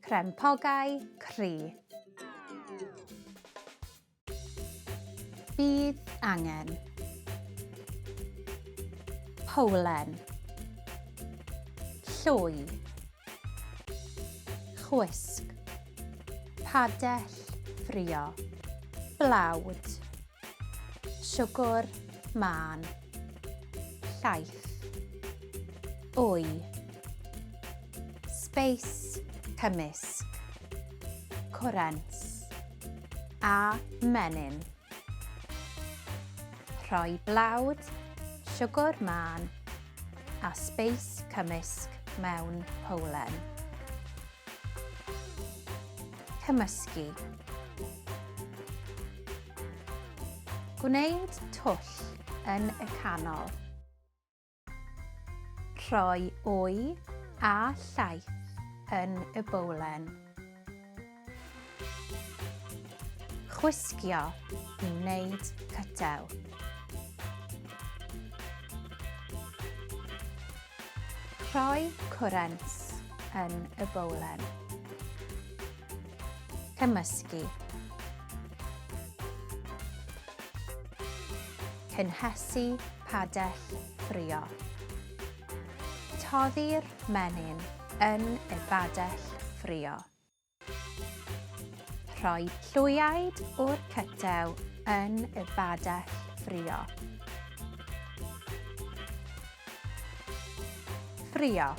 Crempogau cri. Bydd angen. Powlen. Llwy. Chwisg. Padell ffrio. Blawd. Siwgr mân. Llaeth. Wy. Sbeis cymysg. Cwrens. A menyn. Rhoi blawd, siwgr mân a sbeis cymysg mewn powlen. Cymysgu. Gwneud twll yn y canol. Rhoi wy a llaeth yn y bowlen. Chwisgio i wneud cytew. Rhoi cwrens yn y bowlen. Cymysgu. Cynhesu padell ffrio. Toddi'r menyn yn y badell ffrio. Rhoi llwyaid o'r cytew yn y badell ffrio. Ffrio.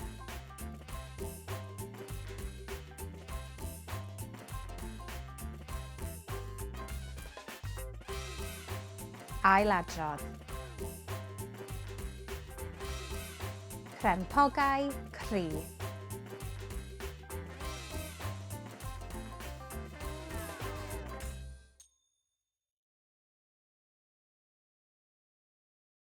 Ailadrodd. Crempogau cry.